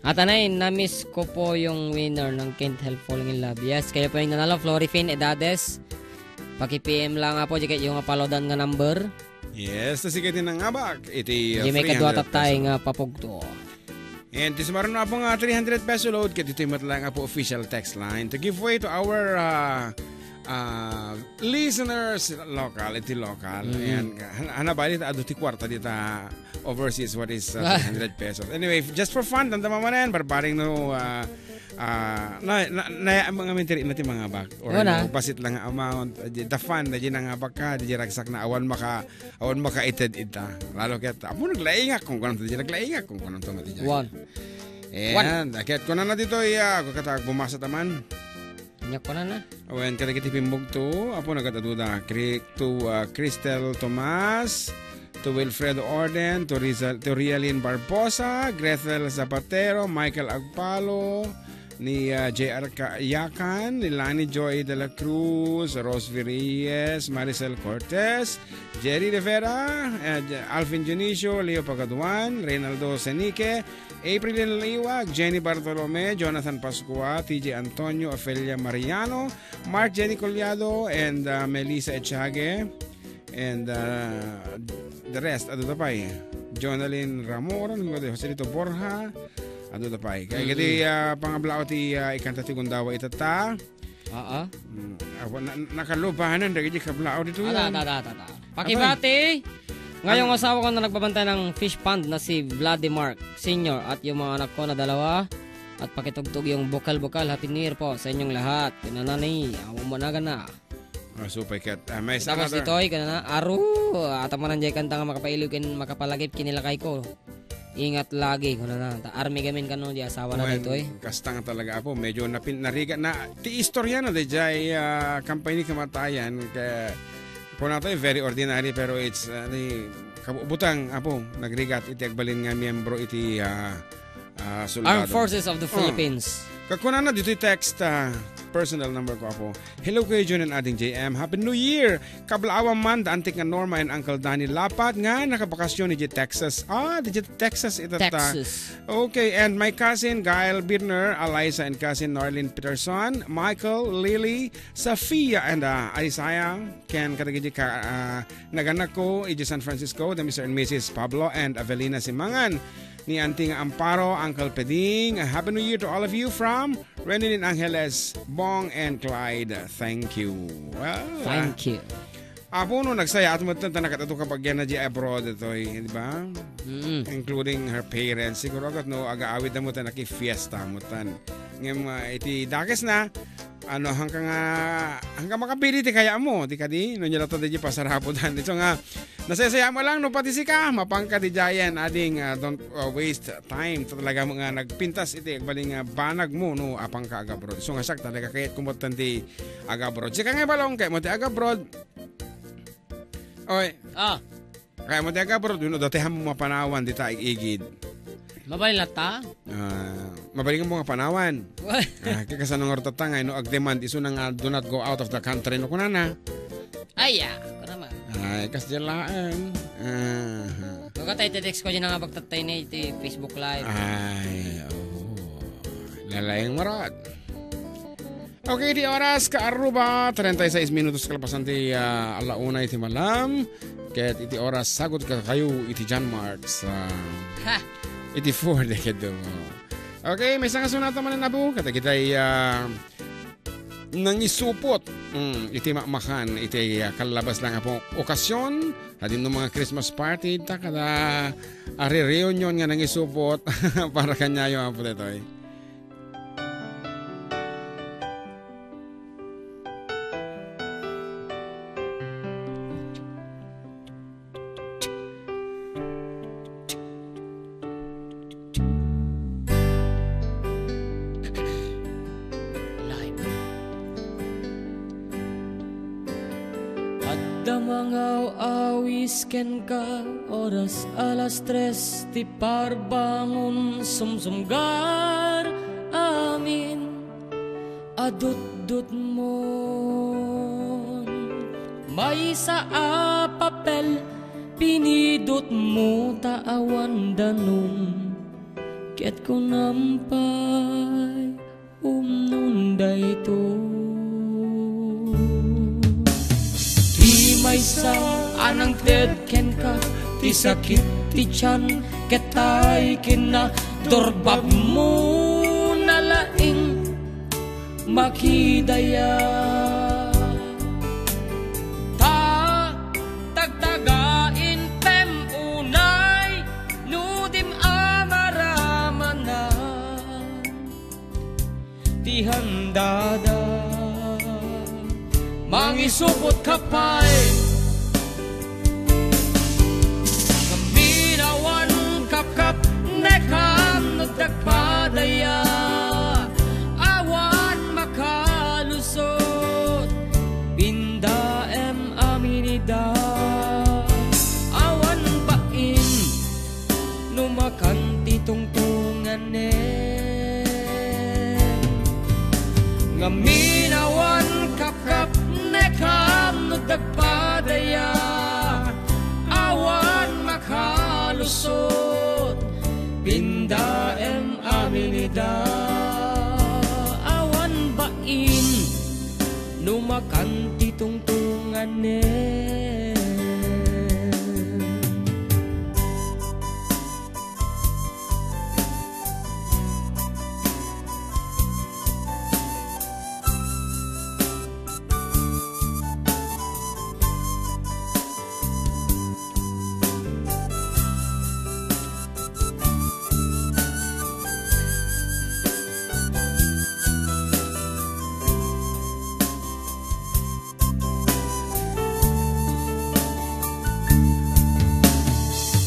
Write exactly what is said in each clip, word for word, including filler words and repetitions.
At anay, na-miss ko po yung winner ng Can't Help Falling in Love. Yes, kayo po yung nanalo, Florifin Edades. Paki-P M lang nga po, di kayo nga paloadan nga number. Yes, ta sige din ang abak. Iti, uh, Di may kadwa three hundred tatay peso. Nga papugto. And this maroon na po nga three hundred peso load, kaya dito'y matala nga po official text line to give way to our, uh, uh, listeners local, iti local. Mm. Ayan, han-, hanabali ta adu ti kwarta dita overseas, what is, uh, three hundred pesos. Anyway, just for fun, damdama man yan, barbaring no, uh, uh, na, na, na, mga mintiri na ti mga bak. Or Wala. No, basit lang nga amount, uh, the fun, na di nangabak ka, di ragsak na awan maka, awan makaited ita. Lalo ket, apo naglaingak kung kanang to, di naglaingak kung kanang to, mati dyan. One. Ayan, ket kunana ditoy, ah, kung kata, bumasa taman. Nya kunana. Awen, kadagiti pimmugto, apo nagadaduda, Cri-, to, ah, Cristel Tomas, to Wilfredo Orden, to Rizal, to Rialin Barbosa, Grethel Zapatero, Michael Agpalo, ni, ah, J R Ka-, Yakan, ni Lani Joy de la Cruz, Rose Reyes, Maricel Cortez, Jerry Rivera, eh, Alvin Dionisio, Leo Pagaduan, Reynaldo Senique, April Liwag, Jenny Bartolome, Jonathan Pascua, T J Antonio, Ofelia Mariano, Mark Jenny Collado, and, uh, Melissa Echage, and, uh, the rest, adu da pay. Jonalyn Ramon, Joselito Borja, adu da pay. Kaya Mm. Kadi, uh, pangablao ti, uh, ikanta ti gundawa itatta. Oo. Mm, awan, na-, nakalubanan dagiti kablao dito Ada, yan. Ada, ada, ada, ada. Pakibati ngayong asawa ko na nagbabantay ng fish pond na si Vladimar Senior at yung mga anak ko na dalawa. At pakitugtog yung bukal-bukal. Happy New Year po sa inyong lahat. Kinanani, awang mo na gana. Ah, supay ket, ah, may isa Tapos another. Ditoy, kanana, aru, atamanan jay kanta nga makapailiw ken makapalagip kinilakay ko. Ingat lagi, kunana. Ta army gamin kano di asawa na Wen, daytoy. Kastang talaga, apo. Medyo napin-, narigat na. Ti istorya na, di jay, ah, kampay ni kamatayan. Kaya, kung nato, very ordinary, pero it's, ah, di, kabubutang, apo, nagrigat iti agbalin nga miyembro iti, ah, ah, soldado. Armed Forces of the Philippines. Kakunana, dito text, ah, personal number ko, apo. Hello, Kuya Jun and Ading J M. Happy New Year! Kablaawan man da antik nga Norma and Uncle Danny Lapat nga nakabakasyon idiay Texas. Ah, didiay Texas ita ta. Texas. Okay, and my cousin Gail Birner, Eliza and cousin Norlin Peterson, Michael, Lily, Safia, and, uh, Isaiah, ken kadagiti ka, uh, naganak ko idiay San Francisco, the Mister and Missus Pablo and Avelina Simangan, ni Auntie nga Amparo, Uncle Peding. A Happy New Year to all of you from Renilyn Angeles, Bong and Clyde. Thank you. Well, Thank you. Apo, no, nagsayaat met ta nakatado ka pagyan na di abroad itoy, di ba? Mm. Including her parents. Siguro agat no, agaawid na mo ta nakifiesta mo tan. Ngem, ah, iti dakes na, ano, hangka nga, hangka makapili ti kaya mo, di kadi? No, niya latta di pasarapodan. Ito nga, nasaysayaat mo lang, no, pati sika, mapangka di jayen, ading, ah, don't, ah, waste time. Ta talaga mo nga nagpintas iti agbaling nga banag mo, no, apangka agabroad. So nga siak, talaga kayat kumot tan ti agabroad. Sika nga balong, kayat mo ti agabroad. Oy. Ah. Kayat mo ti agabroad, no, dati ham mo mapanawan, di ta igid. Mabalin latta? Ah, mabalin mo nga panawan. Wa- Ah, kaya kasano nga rutata nga, no, agdemand, isu na nga, do not go out of the country, no, kunana. Ay, ah, ako naman. Ay, kas dyan laeng. Aha. Magkatay, text ko dyan nga pagtatay na iti Facebook Live. Ay, oo. Lalayang marat. Okay, iti oras, kaaruba, treinta y seis minutos kalpasan ti, ah, ala una iti malam. Ket iti oras, sagut ka kayo iti John Marks, ah, Ha! iti four de kedo. Okay, may sanga sunata man ang abu. Kata kita'y, ah, nangisupot. Mm, iti makmakan, iti, ah, kalabas lang apo okasyon. Hadin no mga Christmas party, ta kada, ah, re-reunion nga nangisupot para kanyayo, apo detoy. Live. Adda mangaw-awis kenka, oras alas tres ti parbangon, sumsumgar amin a dutdutmon. Maysa a papel, pinidutmo ta awan danum. Ket kunam pay, umnon daytoy. Ti maysa a nangted kenka, ti sakit ti tian, ket tay kinna, durbabmo na laeng makidaya. Ta tagtaga intem unay no dim amaramanan ti handada. Mangisupot ka pay. Ngamin awan kapkapnekam no dagpadaya. Awan makalusot, pindaem amin ida. Awan bain no makan ti tungtunganem. Ngamin awan kapkapnekam no dagpadaya. Awan makalusot, pindaem amin ida. Awan bain no makan ti tungtunganem.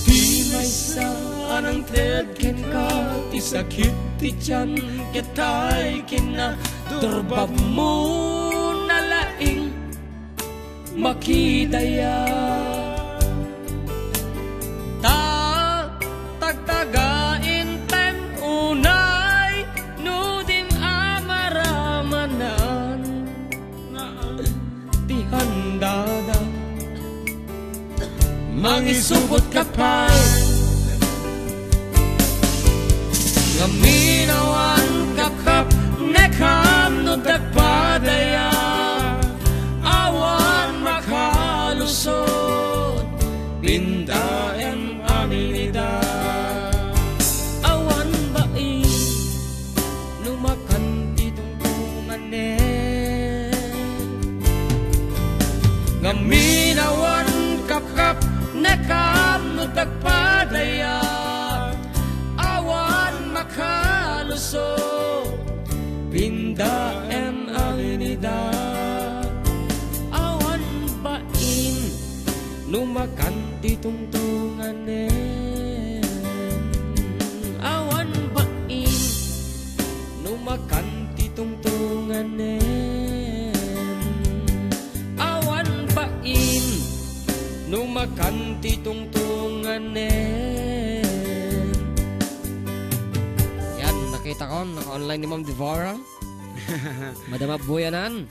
Ti maysa a nangted kenka, ti sakit ti tian, ket tay kinna, durbabmo na laeng makidaya. Ta tagtaga intem unay no dim amaramanan ti handada. Mangisupot ka pay. Ngamin awan kapkapnekam no dagpadaya. Awan makalusot, pindaem amin ida. Awan bain no makan ti tungtunganem. Ngamin awan kapkapnekam no dagpadaya. Awan makalusot, pindaem amin ida. Awan bain no makan ti tungtunganem. Awan bain no makan ti tungtunganem. Awan bain no makan ti tungtunganem. Yan, nakita ko, naka-online ni Ma'am Devora. Madam Abuyanan.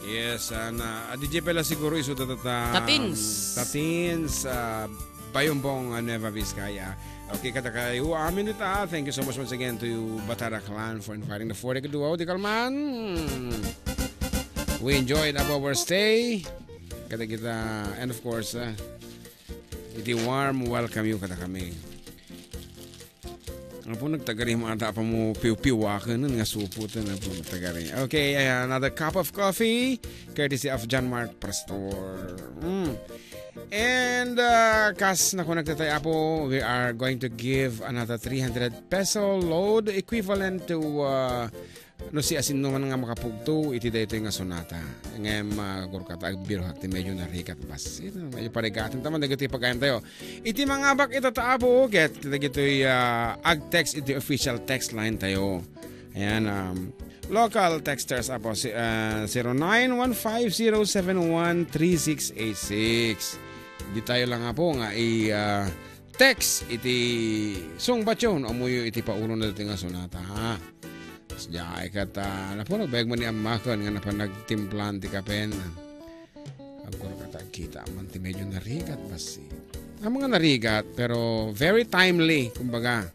Yes, ah, na, ah, D J Pela siguro isu ta, ta, ta, Tatins. Tatins, ah, Bayumbong, ah, Nueva Vizcaya. Okay, kadakayo amin ita. Thank you so much once again to you, Batara Clan, for inviting the forty Kaduaw di Kalman. We enjoyed our stay. Kada kita, and of course, ah, iti warm welcome you kadakami. Apo, nagtagari mo ata pa mo piw-piwaken nga supo to, Apo, nagtagari. Okay, ayan, another cup of coffee courtesy of John Mark Pastor. Mm. And, uh, kas na connected tayo, Apo, we are going to give another three hundred peso load equivalent to, uh, no siasinoman nga makapugto iti daytoy nga sonata. Ngem, ah, agurka ta agbiroak ti medyo narigat bassit. Medyo parigaten ta man dagitoy pagayam tayo. Iti mangabak ita ta, Apo, ket dagitoy, ah, ag-text iti official text line tayo. Ayan, um, local texters, Apo, si, ah, zero nine one five zero seven one three six eight six. Di tayo lang, Apo, nga i, ah, text iti sungbatyo no ammoyo iti paulona daytoy nga sonata, ha? Sadiay ket, ah, napo, nagbayag man ni ammaken nga napan nagtimplan ti kapen. Agurka ta agkita man ti medyo narigat bassit. Ammok nga narigat, pero very timely, kumbaga.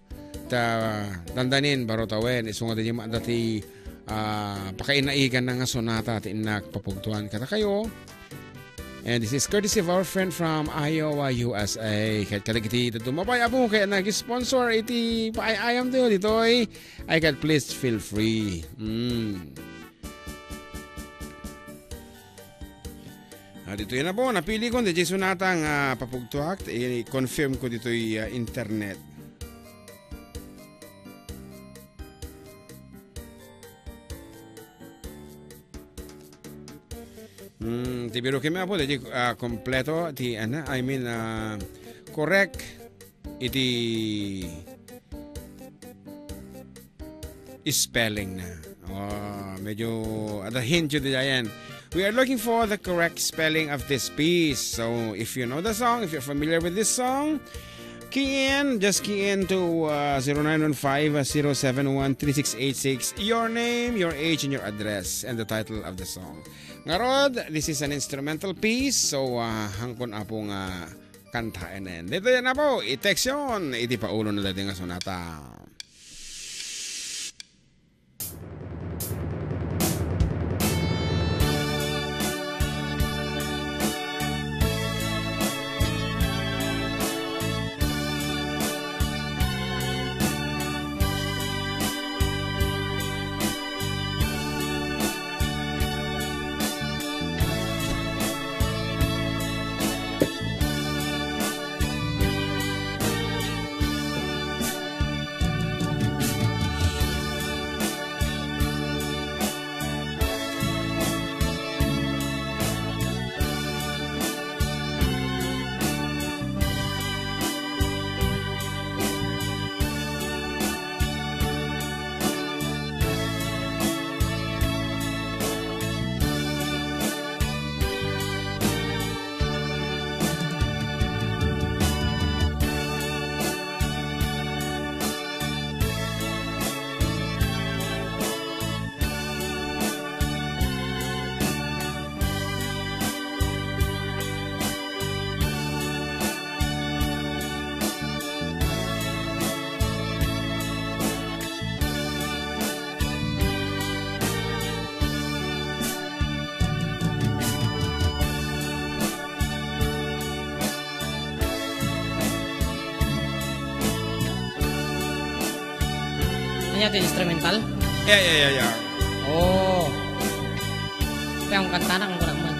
ah, dandanin, baro tawen, isu nga diay maadda ti, ah, pakainaiganna nga sonata ti innak papugtuan kadakayo. And this is courtesy of our friend from Iowa, U S A. Ket kadagiti dadduma pay, Apo, ket nag-sponsor iti paay-ayam tayo ditoy. Ay, ket please feel free. Mm. Ah, ditoy na po, napili ko, diay sonata nga papugtuak, i-confirm ko ditoy, ah, internet. Hmm, ti biro kami, Apo, diay, ah, kompleto, ti, ano, I mean, ah, correct iti spelling na. Oh, medyo ada hint yu diay. We are looking for the correct spelling of this piece. So, if you know the song, if you're familiar with this song, key in, just key in to, uh, zero nine one five, uh, zero seven one, three six eight six, your name, your age, and your address, and the title of the song. Ngarud, this is an instrumental piece, so, uh, hangkon, Apo, nga kantaen. Ditoy na po, i-text yon, iti paulo na daytoy nga sonata. Ania ti instrumental? Yeah, yeah, yeah, yeah. Oh. Kaya ang kanta na, ang wala man.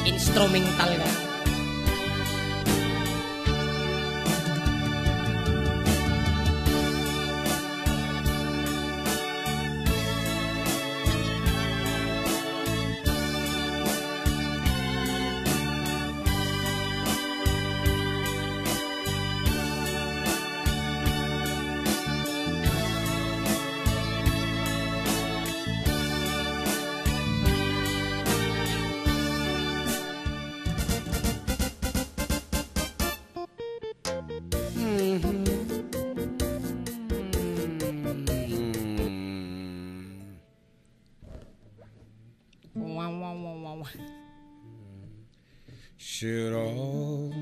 Instrumental ka. Wow, wow, wow, wow, wow. Should all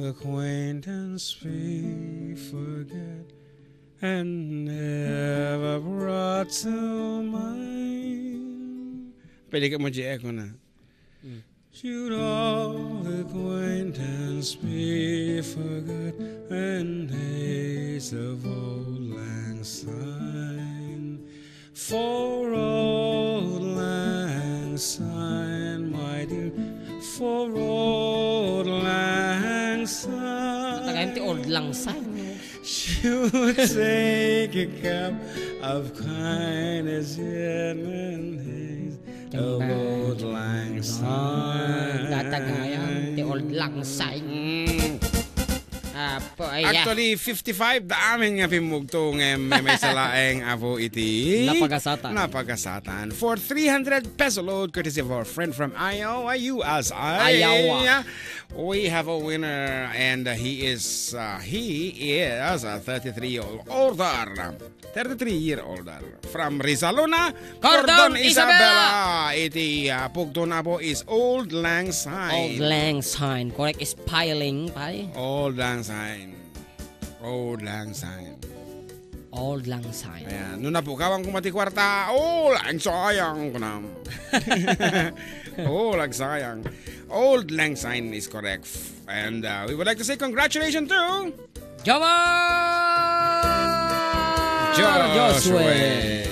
acquaintance be forget and never brought to mind? Pwede ka mo, G, echo na. Mm. Should all acquaintance be forgot and days of old lang syne? For auld lang syne, my dear, for auld lang syne. Tagayan ti old lang syne. She would take a cup of kindness yet and days of old lang syne. Tatagayan ti old lang syne. Mm. Apo, ay, ah. Actually, fifty-five da amin nga pimmugto ngem may, may salaeng apo iti Napagasatan. Napagasatan. For three hundred peso load, courtesy of our friend from Iowa, U S A. Iowa. We have a winner, and, uh, he is, uh, he is a thirty-three year older. Thirty-three-year-old from Rizal, Luna, Cordon, Cordon, Isabela. Isabela. Iti, ah, pugto na po is Auld Lang Syne. Auld Lang Syne. Correct spelling, pay. Auld Lang Syne. Auld Lang Syne. Auld Lang Syne. Ayan. No napukawan ko mati kwarta, oh, lang sayang ko na. Oh, lang sayang. Auld Lang Syne is correct. And, uh, we would like to say congratulations to Jomar Josue. Josue.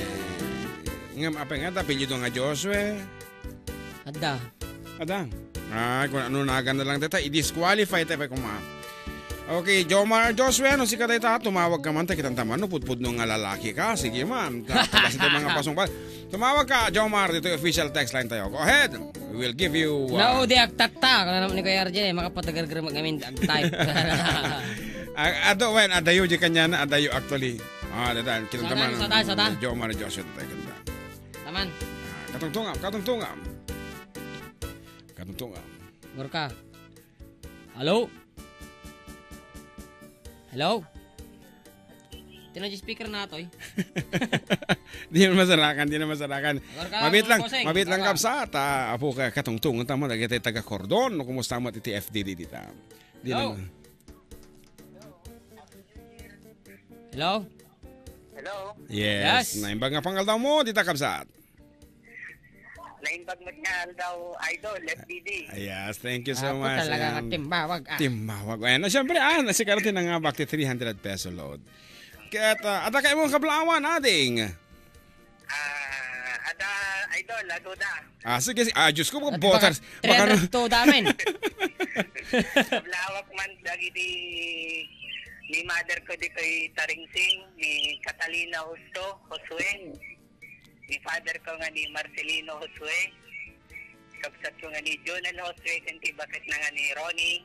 Ngem apay nga, apelyido nga Josue? Adda. Adda. Ay, kung ano nagan na lang deta, i-disqualify tayo pa kuma. Okay, Jomar Josue, no, sika deta, tumawag ka man, ta kitanta man, no, pudpudno nga lalaki ka. Sige man. Ta-, ta-, kasi tayo mga pasong pa. Tumawag ka, Jomar, dito yung official text line tayo. Go ahead. We will give you, uh, Naudi agtatta. Kung ano ni Kuya R J, makapatagargar mag-amin, ag-type. Ah, ado, wen, adayo di kanya na, adayo actually. Ah, dada, kita Sada, naman. Sada, sada. Jomar Joshua, tayo kanta. Taman. Ah, katungtungam, katungtungam. Katungtungam. Gorka. Hello? Hello? Tino di speaker na to, eh. Di na masarakan, di na masarakan. Agor ka lang, Mabit lang, bossing. Mabit lang, Agor ka. Kabsat. Ah, apo ka, katungtungan tamo, dagiti taga Cordon, no, kumusta mo iti F D D dita? Di Hello? Naman. Hello? Hello? Yes. Yes. Naimbag nga pangaldaw mo, dita, kabsat. Naimbag met nga aldaw, Idol, F D D. Ah, yes, thank you so Apo much. Talaga nga Ayan. Timbawag, ah. Timbawag. Ayan, na, siyempre, ah, nasi Karatin na nga, bakit three hundred peso load. Kaya, ah, ada kayo mong kablawan, ading? Ah, ada, Idol, aduda. Ah, sige, sige. Ah, Diyos ko, At boters. Baka, baka three hundred to damin. Kablawak man, dagiti ni mother ko ditoy Taringsing, ni Catalina Justo, Josue. Ni father ko nga ni Marcelino Josue. Kabsat ko nga ni Jonel Josue, ken ti bakit na nga ni Ronnie.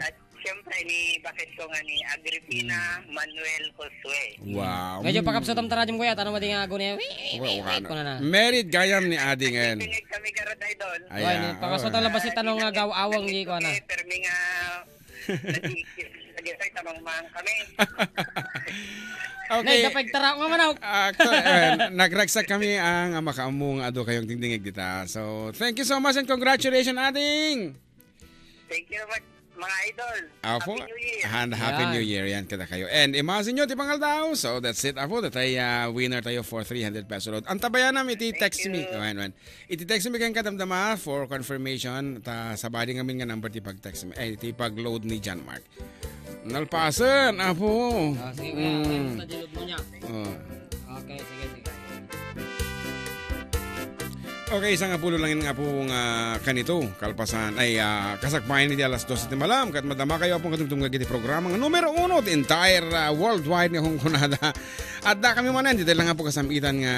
At siyempre ni bakit ko nga ni Agripina Hmm. Manuel Josue. Wow. Medyo pakabsat ang taradim, kuya. Tanong mo di nga ago niya. Wi, wi, Wa-, wi, wi, wala na. Kuna na. Married gayam ni Ading en. Nagkikinig kami garot, Idol. Ay, Ay, ah, pakasot oh. ang labas si tanong nga gaw-awang, Nagkikinig di ko na. Kami, permi nga Nagkikita, nagkikita, tamang-mang kami. Okay. Nay, kapag taraw nga manok. Ah, to, eh, nagragsak kami ang, ah, makaammo nga adu kayong dingdingig dita. So, thank you so much and congratulations, ading! Thank you, mga, mga idol. Apo. Happy New Year. And Happy Yan. New Year yan kada kayo. And imagine nyo, ti pangaldaw. So, that's it, apo. Datay, ah, winner tayo for three hundred peso load. Ang tabayanam, iti Thank text me. you. Ayan, ayan. Iti text mi ken kadamdama for confirmation, ta sabali ngamin nga number ti pag-text mi, eh, ti pag-load ni John Mark. Nalpasen, apo. Ah, sige, kuya. Mm. Basta di-load mo niya. Oh. Okay, sige, sige. Okay, isang apulo lang nga po nga kanito, kalpasan, ay, ah, kasakbayan iti alas dos ti malam, kat madama kayo apong katungtungan iti programa nga numero uno ti entire, ah, worldwide nga hungkunada. Adda kami manen, dito lang nga po kasamitan nga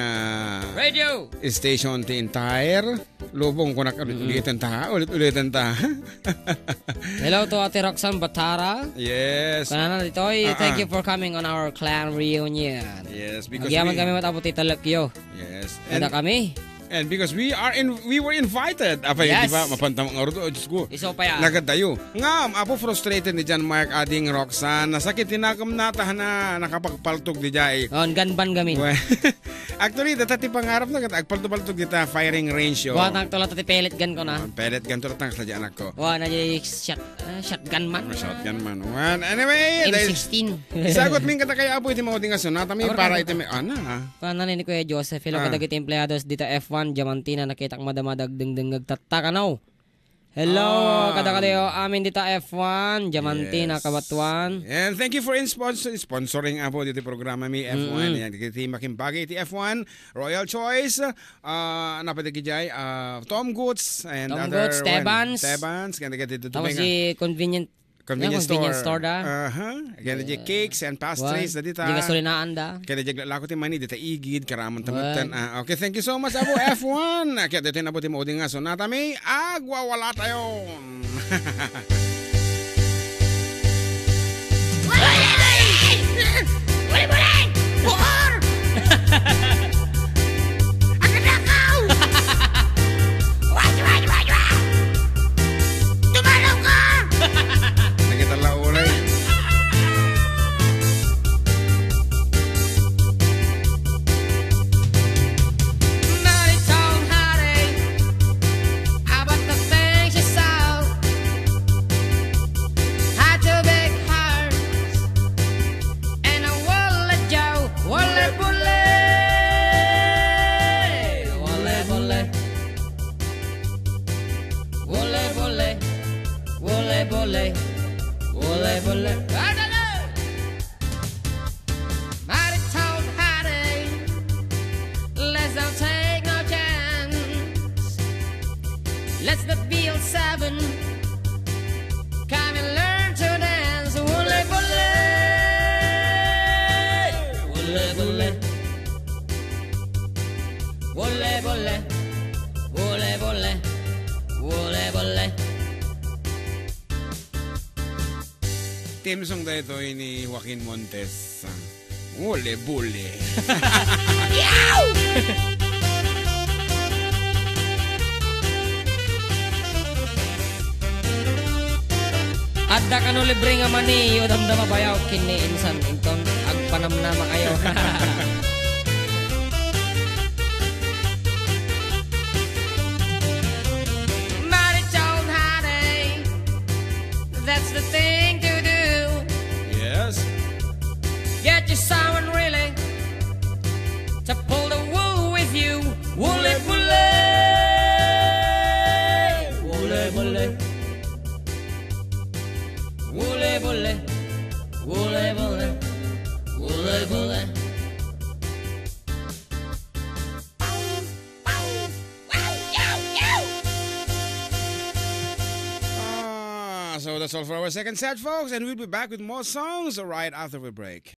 Radio. Station ti entire Lubong, kunak, ulit-ulitan ta, ha? Ulit-ulitan ta. Hello to Ate Roxanne Batara. Yes. Kanana ditoy, Ah, thank ah. you for coming on our clan reunion. Yes, because Agyaman we kami met apo ti talekyo. Yes. Kada And, kami. and because we are in, we were invited. Apay, Yes. di ba? Mapantam nga rudo, Diyos ko. Iso pa yan. Nagadayo. Ngam, apo frustrated ni John Mark, ading Roxanne. Nasakit ti nakem na, ta na, nakapagpaltog di jay. On, ganban kami. Well, Actually, data ti pangarap na, kat agpalto-palto kita firing range, oh. Kuha tang tula ti pellet gun ko na. Ah, pellet gun to, tang sa anak ko. Kuha na di shot-, ah, shotgun man. Ah, shotgun man. Well, anyway, M sixteen. Isagot min kata kay Apo iti maudi nga sonata mi Apo, para apo. Iti may, ana, ah. Kuha na ni Kuya Joseph. Hello, Ah. kadagiti empleados dita F one, Diamantina, nakitak madama dagdengdeng agtatta kano. Hello, Ah. kadakayo amin dita F one, Diamantina, Yes. Kabatuan. And thank you for in sponsor-, sponsoring, apo, diti programa mi, F one. Mm-mm. Yan, dagiti makimbagi iti F one, Royal Choice, ah, napatag ijay, ah, Tom Goods, and Tom other Goods, one. Tebans. Tebans, kaya dagiti Tapos tutubengan. si convenient Convenience Yan, convenience store. store da. Aha. Kaya di Eh, cakes and pastries, wan, da dita. Di gasolinaan da. Kaya di lako ti mani, dita igid, karaman Wan. tamutan. Ah, okay, thank you so much, Apo F one. Kaya dito na po ti maudi nga sonata mi, agwawala tayo. Wole, wole, wole. Marital heartache. Let's not take no chance. Let's not be all seven. Come and learn to dance. Wole, wole. Wole, wole. Wole, wole. Wole, wole. Wole, wole. Theme song daytoy ni Joaquin Montes. Wole, wole. Adda kano libre nga mani, yo damdama bayaw ken ni insan, inton agpanamnama kayo. Marital heartache, that's the thing to do. Yes. Get you someone really to pull the wool with you. Wole, wole. Wole, wole. Wole, wole. Wole, wole. Wole, wole. Ah, so that's all for our second set, folks, and we'll be back with more songs right after we break.